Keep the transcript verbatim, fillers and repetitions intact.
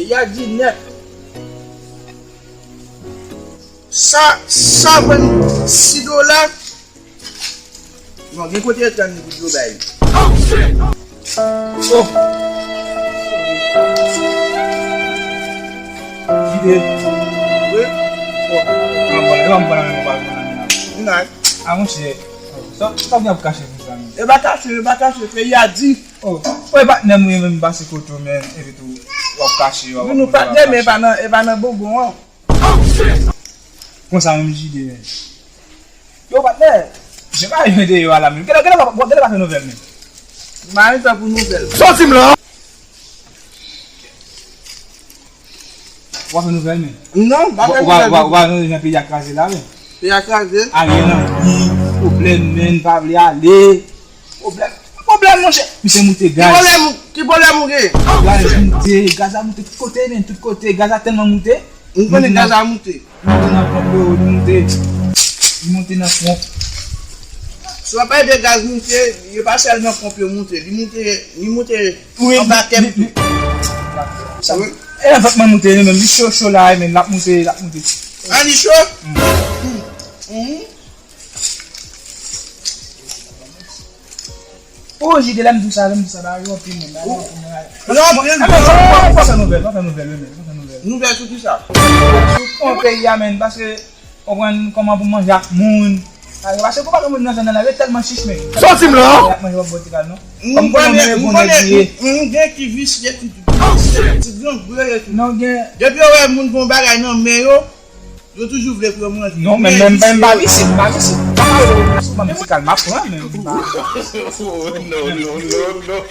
Yadi nèt. Sa, sa vann sis dola. Bon, gen kote yo tann li pou yo bay li. Oh! Jide. Wi. Oh, an ban, an ban, an ban. Nan. A, monchè. Sa, sa w ap kache konsa, menm? E pa kache, e pa kache, peyi a di. Oh, wè, patnè m, wi, menm pase kote w, men, epi tou, w ap kache, w ap... Nou patnè, men e pa nan, e pa nan bonbon an. Konsa menm, Jide, men. Yo, patnè, jan bagay yo deyò a la menm. Gade, gade, gade, gade pa fè nouvèl, men. M pa gen tan pou nouvèl. Sòti m la! W pa fè nouvèl, men. Non, m pa fè nouvèl. W pa, w pa, w pa, jan peyi a kraze la, men. Peyi a kraze? Ariel anvi, pwoblèm, men, pa vle ale. Pwoblèm, pwoblèm, monchè. Misye moute gaz. Ki pwoblèm, ki pwoblèm ou gen? Gaz moute, gaz la moute tout kote, men, tout kote. Gaz la tèlman moute. M konnen gaz la moute. Li moute nan ponp yo, li moute. Li moute nan ponp. Si w ap pale de gaz moute, e pa sèlman ponp yo moute. Li moute, li moute anba kè m tou. Wi. E vant mwen moute, li menm, li cho, cho la, men l ap moute, l ap moute. A, li cho? Mhm. O, Jide, lè m di w sa, lè m di w sa, bagay yo anpil, men, bagay yo anpil, men. Yo anpil, non. Fè nouvèl, fè nouvèl, men, fè nouvèl. Nouvèl sou kisa? Sou peyi a, men, paske, w konprann, kòman pou manje ak moun. Paske, paske, konprann moun nan zòn nan, yo tèlman chich, men. Sòti m la! Y ap manje wòb bòtikal, non. M konnen, m konnen, m gen ki visye, ki visye, ti grangou yo ye tou. Non, gen. Depi yo wè moun gon bagay nan men yo, yo toujou vle pran manje. Non, men, men, men, m pa visye, m pa visye. M pa visye, m pa visye, m ap pran, men m pa. Oh, non, non, non, non.